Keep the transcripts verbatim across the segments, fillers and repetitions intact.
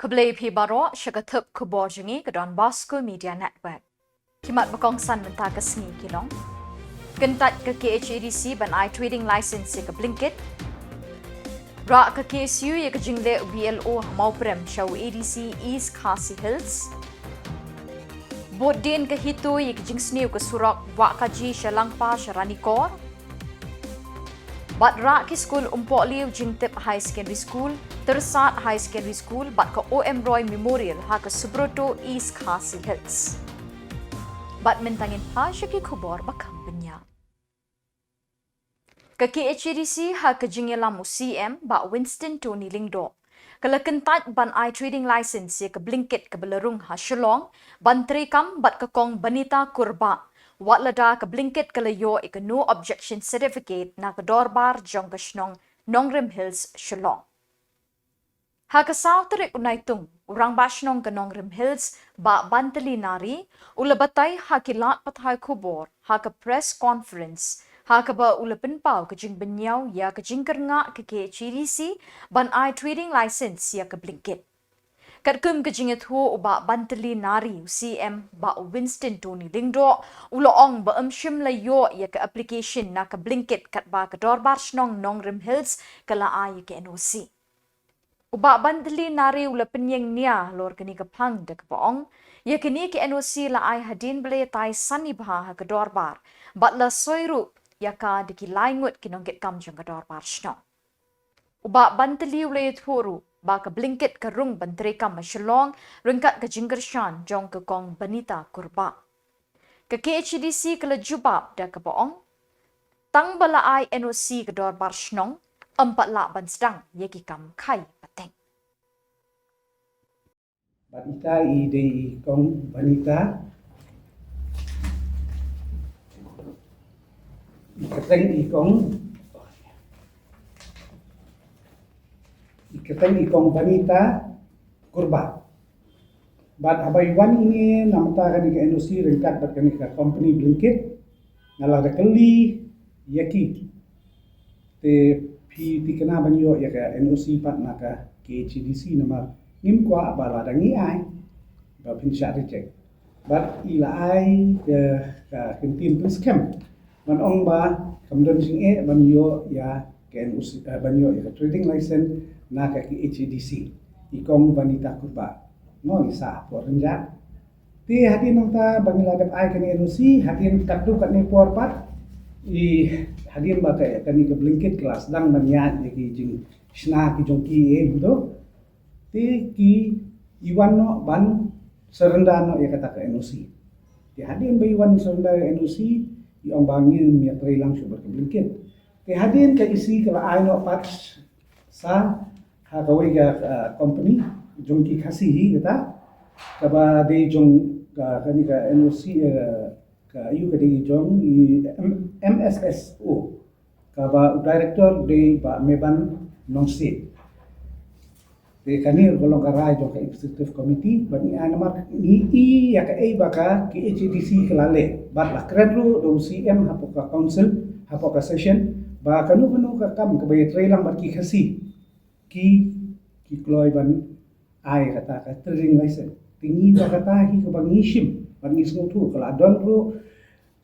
Khublei phi baroh sha ka thup khubor jong ngi ka Don Bosco Media Network. Ki mat ba kongsan mynta ka sngi ki long: Kyntait ka K H A D C ban ai trading license ïa ka Blinkit. Rah ka K S U ïa ka jingleh u B L O ha Mawprem sha u A D C East Khasi Hills. Bud dien ka HITO ïa ka jingsniew ka surok Wahkaji sha Langpa sha Ranikor. Bad rah ki skul Umpohliew Jingtip High Secondary School, Tyrsad High Secondary School bad ka O M Roy Memorial ha ka Subroto, East Khasi Hills. Bad mynta ngin phai sha ki khubor ba kham bniah. Ka K H A D C ha ka jingïalam u C M Bah Winston Tony Lyngdoh, ka la kyntait ban ai trading license ïa ka Blinkit kaba la rung ha Shillong ban treikam bad ka kong Banita Kurbah, wat lada ka Blinkit ka la ïoh ïa ka no objection certificate na ka dorbar jong ka shnong Nongrim Hills, Shillong. Ha ka saw tarik u Naitung, u Rangbah Shnong ka Nongrim Hills, Bah Bantali Nari, u la batai ha ki lad pathai khubor ha ka press conference ha kaba u la pynpaw ka jingbynñiaw ïa ka jingkyrngah ka K H A D C ban ai trading license ïa ka Blinkit. Katkum ka jingïathuh u Bah Bantali Nari, u C M Bah Winston Tony Lyngdoh u la ong ba ym shym la ïoh ïa ka application na ka Blinkit katba ka dorbar shnong Nongrim Hills ka la ai ïa ka N O C. U Bah Bantali Nari u la pynïeng nia halor kane ka phang da kaba ong, ïa kane ka N O C la ai hadien ba la ïatai sani bha ha ka dorbar bad la soi ruh ïa ka da ki lai ngut ki nongkitkam jong ka dorbar shnong. U Bah Bantali u la ïathuh ruh ba ka Blinkit ka rung ban treikam ha Shillong ryngkat ka jingkyrshan jong ka kong Banita Kurbah. Ka K H A D C ka la jubab da kaba ong, tang ba la ai N O C ka dorbar shnong, ym pat lah ban sdang ïa ki kam khai pateng. Bad ita i dei i kong Banita. I kyrteng i kong, i kyrteng i kong Banita Kurbah. Bad haba i wan ine namar kane ka N O C ryngkat bad kane ka company Blinkit, nga la da kylli ïa ki, te phi thikna ban ïoh ïa ka N O C pat na ka K H A D C, namar ngim kwah ba lada ngi ai ba phin shah reject. Bad i la ai ka, ka kyntien pynskhem ban ong ba kam don jingeh ban ïoh ïa ka N O C, eh, ban ïoh ïa ka trading license na ka K H A D C. I kong Banita Kurbah, no, i sah hapoh Rynjah. Te hadien nangta ba ngi la dep ai kane N O C, hadien katto katne por pat, i hadien ba ka, kane ka Blinkit ka la sdang ban ïaid ïa ki jingshna ki jong ki, eh, kumto, te ki, i wan noh ban surrender noh ïa kata ka N O C. Te hadien ba i wan surrender ïa N O C, i ong ba ngim ïatrei lang shuh bad ka Blinkit. Te hadien ka E C ka la ai noh pat sa ha kawei ka, ah, company jong ki Khasi hi kata, kaba dei jong ka, kane ka N O C, eh, ka, ïoh ka dei jong i M-, M S S O, kaba u director dei Bah Meban Nongsiej. Te kane ruh ka long ka rai jong ka executive committee, bad ngi ai namar ngi i ïa kaei ba ka K H A D C ka la leh, bad la kren ruh da u C M hapoh ka council, hapoh ka session, ba kano kano ka kam kaba ïatrei lang bad ki Khasi, ki, ki kloi ban ai kata ka trading license. Te ngi ba kata hi kaba ngi shim bad ngi sngewthuh ka la don ruh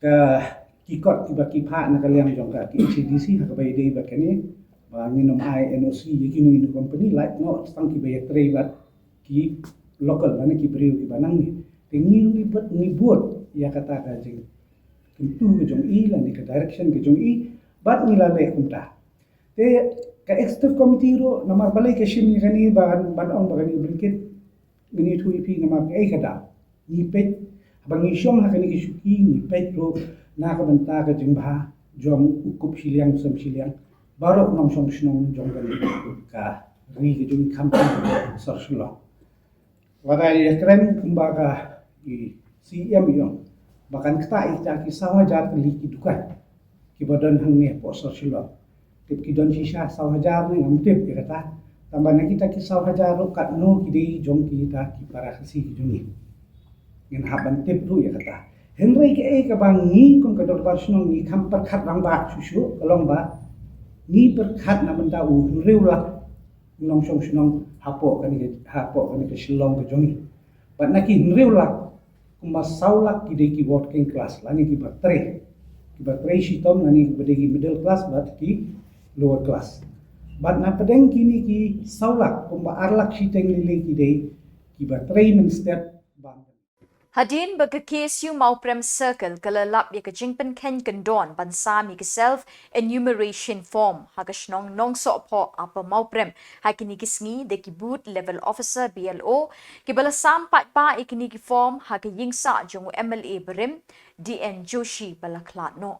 ka, ki kot kiba ki phah na ka liang jong ka K H A D C ha kaba ïadei bad kane, ba ngin ym ai N O C ïa kino kino company, lait noh tang kiba ïatrei bad ki local lane ki briew kiba nangne. Te ngi, ngi bud, ngi bud ïa kata ka jingkyntu ka jong i lane ka direction ka jong i, bad ngi la leh kumta. Te ka executive committee ruh namar balei ka shim ïa kane ban, ban ong ba kane Blinkit, ngan ïathuh ïa phi namar kaei ka daw. Ngi peit, haba ngi shong ha kane ka shuki, ngi peit ruh na ka bynta ka jingbha jong u kup shiliang sem shiliang baroh nongshong shnong jong kane ka ri ka jong i khamtam sor Shillong. Lada ïa kren kumba ka i C M i ong ba kan ktah ïa kita ki saw hajar tylli ki dukan kiba don hangne hapoh sor Shillong. Tip ki don shisha saw hajar ne ngam tip ïa kata. Tangba na kita ki saw hajar ruh katno ki dei jong kita ki para Khasi ki jong ngi. Ngin hap ban tip ruh ïa kata. Hynrei kaei kaba ngi kum ka dorbar shnong ngi kham pyrkhat rangbah shuh shuh ka long ba ngi pyrkhat na bynta u hynriew lak nongshong shnong hapoh kane ka, hapoh kane ka Shillong ka jong ngi. Bad na ki hynriew lak, kumba saw lak ki dei ki working class, lane kiba trei. Kiba trei shitom, lane kiba dei ki middle class, bad ki lower class. Bad na pdeng kine ki saw lak, kumba ar lak shiteng lili ki dei kiba trei mynstep ban. Hadien ba ka K S U Mawprem Circle ka la lap ïa ka jingpynkheiñ kyndon ban sam ïa ka self enumeration form ha ka shnong Nongsohphoh Upper Mawprem ha kine ki sngi da ki booth level officer, B L O, kiba la sam paidbah ïa kine ki form ha ka ïingsah jong u M L A barim, D N Joshi, ba la khlad noh.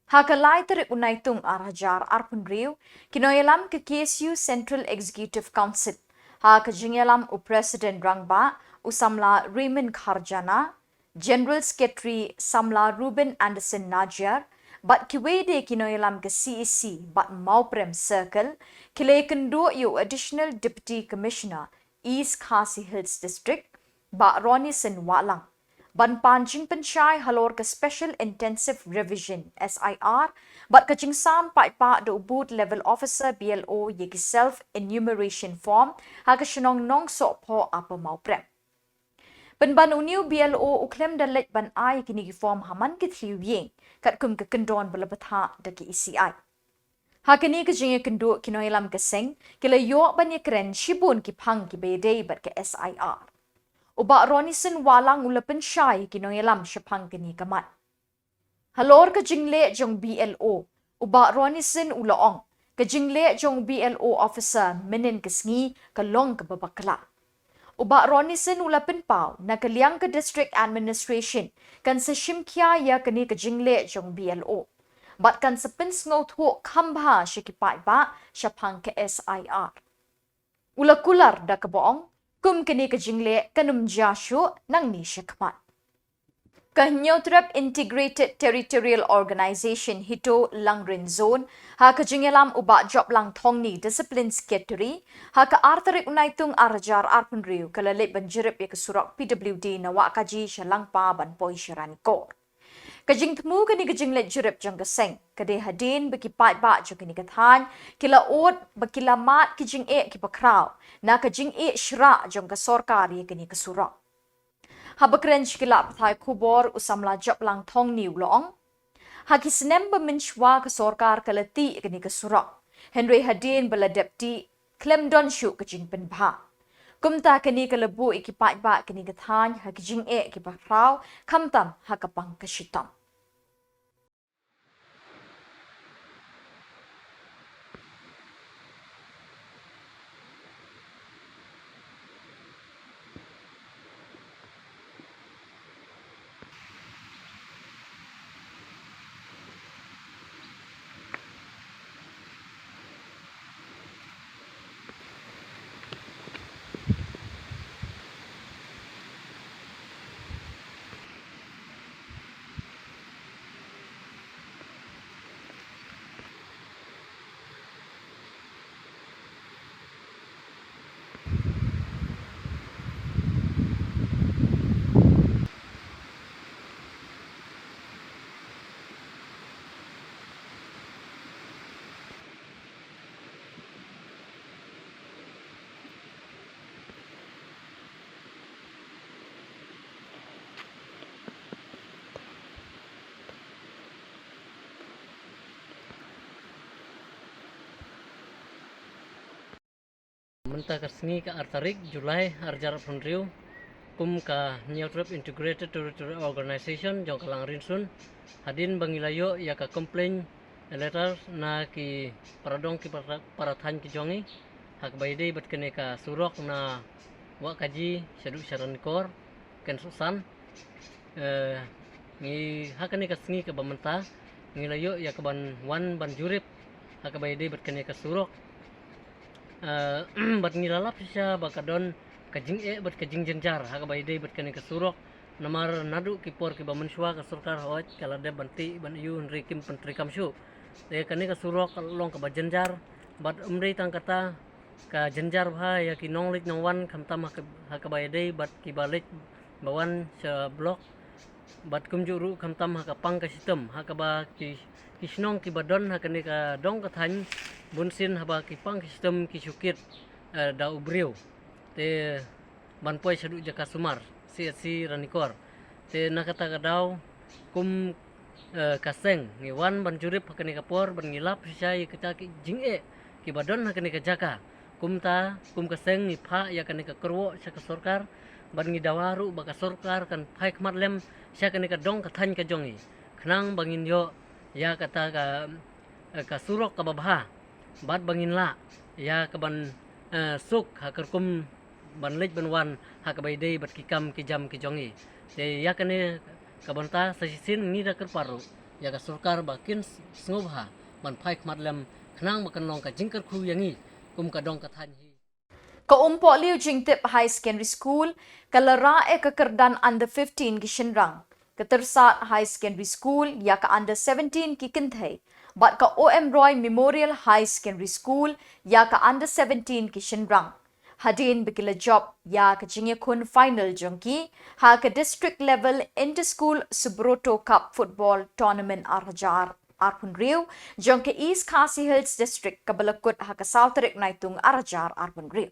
Ha ka lai tarik u Naitung ar hajar arphew hynriew, ki nongïalam ka K S U Central Executive Council, ha ka jingïalam u President Rangbah, u Samla Raymond Kharjana, General Secretary Samla Reuben Anderson Najiar, bad kiwei de ki nongïalam ka C E C bad Mawprem Circle, ki la ïakynduh ïa u Additional Deputy Commissioner, East Khasi Hills District, Bah Ronnieson Wahlang, ban pan jingpynshai halor ka Special Intensive Revision, S I R, bad ka jingsam paidbah da u Booth Level Officer, B L O, ïa ki Self Enumeration Form ha ka shnong Nongsohphoh Upper Mawprem. Pynban une u B L O u khlem da leit ban ai kine ki form ha man ka thliew ïing, katkum ka kyndon ba la bthah da ka E C I. Ha kane ka jingïakynduh, ki nongïalam ka seng ki la ïoh ban ïakren shibun ki phang kiba ïadei bad ka S I R. U Bah Ronnieson Wahlang u la pynshai ïa ki nongïalam shaphang kane ka mat. Halor ka jingleh jong B L O, u Bah Ronnieson u la ong, ka jingleh jong B L O officer mynhynnin ka sngi ka long kaba bakla. U Bah Ronnieson u la pynpaw, na ka liang ka District Administration kan sa shim khia ïa kane ka jingleh jong B L O, bad kan sa pynsngewthuh kham bha sha ki paidbah shaphang ka S I R. U la kular da kaba ong, kum kane ka jingleh kan ym jia shuh nangne shakhmat. Ka Hynñiewtrep Integrated Territorial Organization, HITO, Langrin Zone, ha ka jingïalam u Bah Joplang Thongni, Discipline Secretary, ha ka ar tarik u Naitung ar hajar arphew hynriew, ka la leit ban jurip ïa ka surok P W D na Wahkaji sha Langpa ban poi sha Ranikor. Ka jingthmu kane ka jingleit jurip jong ka seng ka dei hadien ba ki paidbah jong kane ka thaiñ ki la ud ba ki la mad ki jingeh kiba khraw na ka jingeh shrah jong ka sorkar ïa kane ka surok. Haba kren sha ki lad pathai khubor, u Samla Joplang Thongni u la ong, ha ki snem ba mynshuwa ka sorkar ka la tih ïa kane ka surok, hynrei hadien ba la dep tih khlem don shuh ka jingpynbha. Kumta kane ka la buh ïa ki paidbah kane ka thaiñ ha ki jingeh kiba khraw, khamtam ha ka pang ka shitom. Mynta ka sngi ka ar tarik July ar hajar arphew hynriew, kum ka Hynñiewtrep Integrated Territorial Organization jong ka Langrin Zone, hadien ba ngi la ïoh ïa ka complaint letter na ki para dong ki para, para thaiñ ki jong ngi ha kaba ïadei bad kane ka surok na Wahkaji shaduh sha Ranikor, Kynsohsan. Eh, ngi ha kane ka sngi kaba mynta ngi la ïoh ïa kaban wan ban jurip ha kaba ïadei bad kane ka surok. Eh, bad ngi la lap shisha ba ka don ka jingeh bad ka jingjynjar ha kaba ïadei bad kane ka surok. Namar naduh ki por kiba mynshuwa ka sorkar hooid ka la dep ban tih ban ïoh hynrei kim pyntreikam shuh. Te kane ka surok ka long kaba jynjar bad ym dei tang kata, ka jynjar bha ïa ki nongleit nongwan khamtam ha ka, ha kaba ïadei bad kiba leit ba wan sha block. Bad kumjuh ruh khamtam ha ka pang ka shitom ha kaba ki, ki shnong kiba don ha kane ka dong ka thaiñ Bunsien haba ki pang ki shitom ki shu kit, eh, da u briew. Te ban poi shaduh jaka sumar, C H C Ranikor. Te na kata ka daw, kum, eh, ka seng, ngi wan ban jurip ha kane ka por, ban ngi lap shisha ïa kita ki jingeh, kiba don ha kane ka jaka. Kumta, kum ka seng ngi phah ïa kane ka kyrwoh sha ka sorkar, ban ngi dawa ruh ba ka sorkar kan phai khmat lem sha kane ka dong ka thaiñ ka jong ngi. Khnang ba ngin ïoh ïa kata ka, eh, ka surok kaba bha. Bad ba ngin lah ïa kaban, eh, suk ha ka rukom ban leit ban wan ha kaba ïadei bad ki kam ki jam ki jong ngi. Te ïa kane ka bynta sa shisien ngi da kyrpad ruh ïa ka sorkar ba kin s-, sngewbha ban phai khmat lem khnang ba kan long ka jingkyrkhu ïa ngi kum ka dong ka thaiñ hi. Ka Umpohliew Jingtip High Secondary School ka la rah ïa ka kyrdan under fifteen ki shynrang, ka Tyrsad High Secondary School ïa ka under seventeen ki kynthei, bad ka O M Roy Memorial High Secondary School ïa ka under seventeen ki shynrang. Hadien ba ki la jop ïa ka jingïakhun final jong ki ha ka District Level Inter-School Subroto Cup Football Tournament ar hajar arphew hynriew jong ka East Khasi Hills District, kaba la kut ha ka saw tarik Naitung ar hajar arphew hynriew.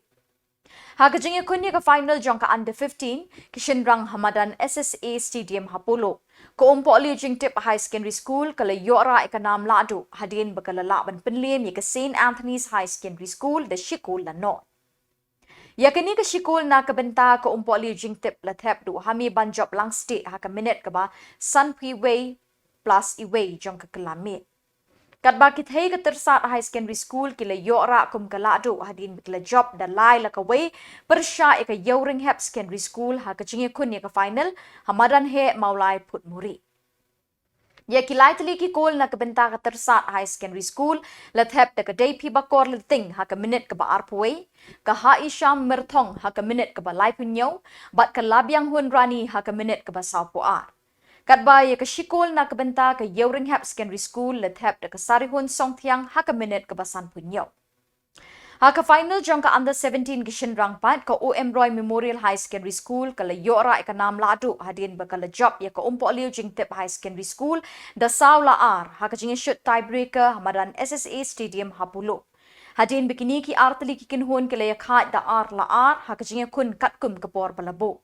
Ha ka jingïakhun ïa ka final jong ka under fifteen ki shynrang ha madan S S A Stadium ha Polo, ka Umpohliew Jingtip High Secondary School ka la ïoh rah ïa ka nam lahduh hadien ba ka la lah ban pynliem ïa ka Saint Anthony's High Secondary School da shi kol la nod. Ïa kane ka shi kol na ka bynta ka Umpohliew Jingtip la thep duh ha Meibanjop Langstieh ha ka minit kaba sanphew wei plus wei jong ka kylla miet. Katba ki thei ka Tyrsad High Secondary School ki la ïoh rah kum ka lahduh hadien ba ki la jop da lai la kawei pyrshah ïa ka Ïewrynghep Secondary School ha ka jingïakhun ïa ka final ha madan heh Mawlai Phutmuri. Ïa ki lai tylli ki kol na ka bynta ka Tyrsad High Secondary School la thep da ka Deiphibakor Lyting ha ka minit kaba arphew wei, ka Haisham Myrthong ha ka minit kaba laiphew hynñiew, bad ka Labianghun Rani ha ka minit kaba sawphew ar. Katba ïa ka shi kol na ka bynta ka Ïewrynghep Secondary School la thep da ka Sarihun Songthiang ha ka minit kaba sanphew hynñiew. Ha ka final jong ka under seventeen ki shynrang pat, ka O M Roy Memorial High Secondary School ka la ïoh rah ïa ka nam lahduh hadien ba ka la jop ïa ka Umpohliew Jingtip High Secondary School da saw la ar ha ka jingïashut tiebreaker ha madan S S A Stadium ha Polo. Hadien ba kine ki ar tylli ki kynhun ki la ïakhaid da ar la ar ha ka jingïakhun katkum ka bor ba la buh.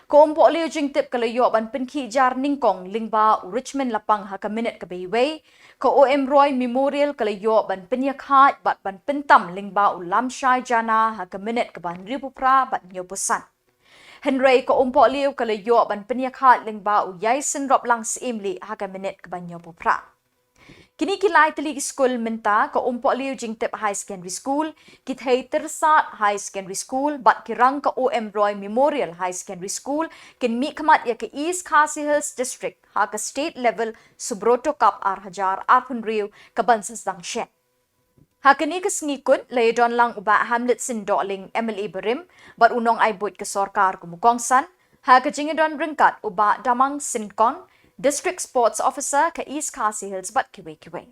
Ka Umpohliew Jingtip ka la ïoh ban pynkhih jar nyngkong lyngba u Richmond Lapang ha ka minit kaba wei, ka O M Roy Memorial ka la ïoh ban pynïakhaid bad ban pyntam lyngba u Lamshai Jana ha ka minit kaba hynriewphew phra bad hynñiewphew san. Hynrei ka Umpohliew ka la ïoh ban pynïakhaid lyngba u Ïaisynroplang Syiemlieh ha ka minit kaba hynñiewphew phra. Kine ki lai tylli ki skul mynta, ka Umpohliew Jingtip High Secondary School, ki thei Tyrsad High Secondary School bad ki rang ka O M Roy Memorial High Secondary School kin mihkhmat ïa ka East Khasi Hills District ha ka State Level Subroto Cup ar hajar arphew hynriew kaban sa sdang shen. Ha kane ka sngi kut la ïadon lang u Bah Hamletson Dohling, M L A barim, bad u nongai buit ka sorkar kum u kongsan, ha ka jingïadon ryngkat u Bah Damang Synkon, District Sports Officer ka East Khasi Hills bad kiwei kiwei.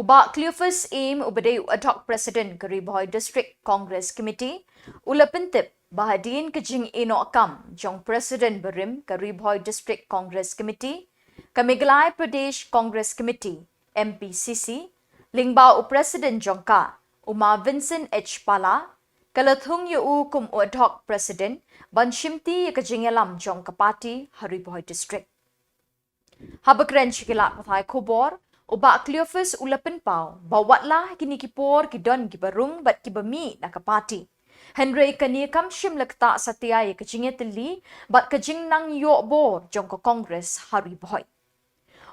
U Bah Cleophas Eim, uba dei u Ad Hoc President ka Ri Bhoi District Congress Committee, u la pyntip ba hadien ka jingïehnoh kam jong President barim ka Ri Bhoi District Congress Committee, ka Meghalaya Pradesh Congress Committee, M P C C, lyngba u President jong ka, u Ma Vincent H Pala, ka la thung ïa u kum u Ad Hoc President ban shimti ïa ka jingïalam jong ka party ha Ri Bhoi District. Haba kren sha ki lad pathai khubor, u Bah Cleophas u la pynpaw ba watla ha kine ki por ki don kiba rung bad kiba mih na ka party, hynrei kane kam shym la ktah satia ïa ka jingïatylli bad ka jingnang ïoh bor jong ka Congress ha Ri Bhoi.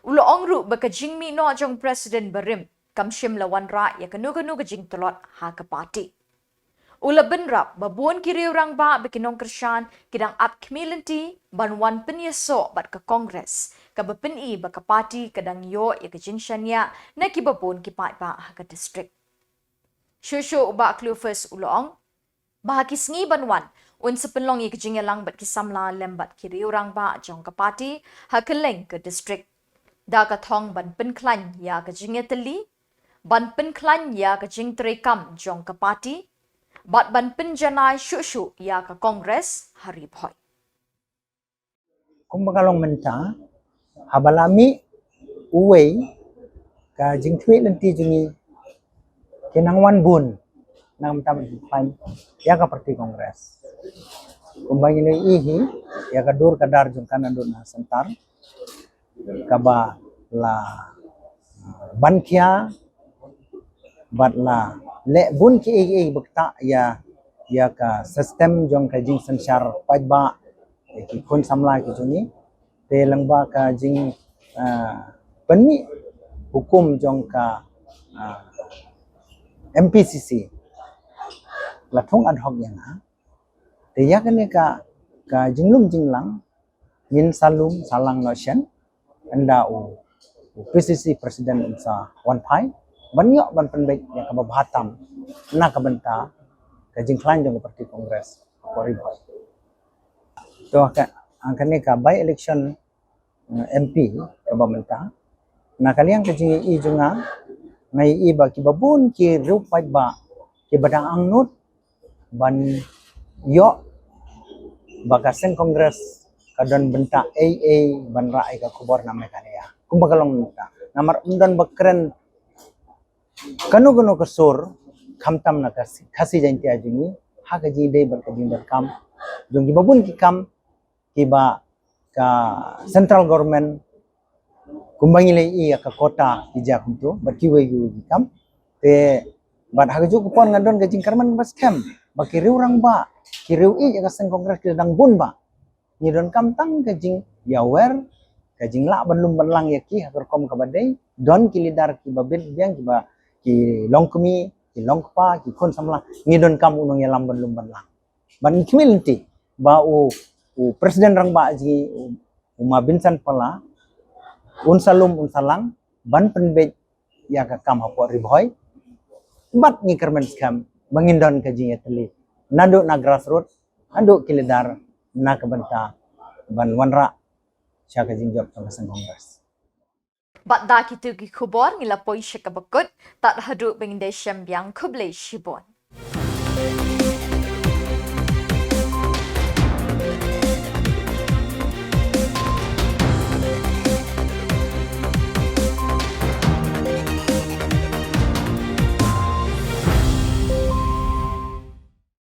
U la ong ruh ba ka jingmih noh jong President barim kam shym la wanrah ïa kano kano ka jingtlot ha ka party. U la bynrap ba bun ki riew rangbah bad ki nongkyrshan ki dang ap khmih lynti ban wan pynïasoh bad ka Congress, kaba pyni ba ka party ka dang ïoh ïa ka jingshaniah na kiba bun ki paidbah ha ka district. Shuh shuh u Bah Cleophas u la ong ba ha ki sngi ban wan un sa pynlong ïa ka jingïalang bad ki samla lem bad ki riew rangbah jong ka party ha kylleng ka district, da ka thong ban pynkhlaiñ ïa ka jingïatylli, ban pynkhlaiñ ïa ka jingtreikam jong ka party bad ban pynjanai shuh shuh ïa ka Congress ha Ri Bhoi. Kumba ka long mynta, haba la mih uwei, ka jingkhmih lynti jong ngi ki nang wan bun na ka bynta ban pynkhlaiñ ïa ka party Congress. Kumba ngi la ïohi ïa ka dur ka dar jong ka naduh na centre, kaba la ban khia bad la leh bun kiei kiei ba ktah ïa, ïa ka system jong ka jingsynshar paidbah, ïa ki khun samla ki jong ngi. Te lyngba ka jing, ah, pynmih hukum jong ka, ah, M P C C, la thung Ad Hoc ïa nga. Te ïa kane ka, ka jinglum jinglang, ngin sa lum sa lang noh shen, ynda u, u P C C President un sa wan phai ban ïoh ban pynbeit ïa kaba bha tam na ka bynta ka jingkhlaiñ jong ka party Congress ha Ri Bhoi. To ka, ha kane ka by election, eh, M P kaba mynta, na ka liang ka jingïohi jong nga, nga ïohi ba kiba bun ki riew paidbah kiba dang angnud ban ïoh ba ka seng Congress ka don bynta ei ei ban rah ïa ka khubor na Meghalaya. Kumba ka long mynta, namar ym don ba kren kano kano ka sur, khamtam na ka Khasi, Khasi Jaiñtia jong ngi, ha ka jingdei bad ka jingdonkam jong kiba bun ki kam kiba ka central government, kumba ngi la ïohi ïa ka quota ki jia kumto bad kiwei kiwei ki kam. Te bad ha kajuh ka por nga don ka jingkyrmen ba skhem ba ki riew rangbah, ki riew ïeit ïa ka seng Congress ki la dang bun bha. Ngi donkam tang ka jingïawer, ka jinglah ban lum ban lang ïa ki ha ka rukom kaba dei. Don ki leader kiba bit biang, kiba, ki longkmie, ki longkpa, ki khun samla, ngi donkam u nongïalam ban lum ban lang. Ban khmih lynti ba u, u President rangbah jong ngi, u, u Ma Vincent Pala, un sa lum un sa lang ban pynbeit ïa ka kam hapoh Ri Bhoi. Bad ngi kyrmen skhem ba ngin don ka jingïatylli naduh na grassroots haduh ki leader na ka bynta ban wanrah sha ka jingjop jong ka seng Congress. Bad da kito ki khubor ngi la poi sha kaba kut, tad haduh ba ngin da shem biang, khublei shibun.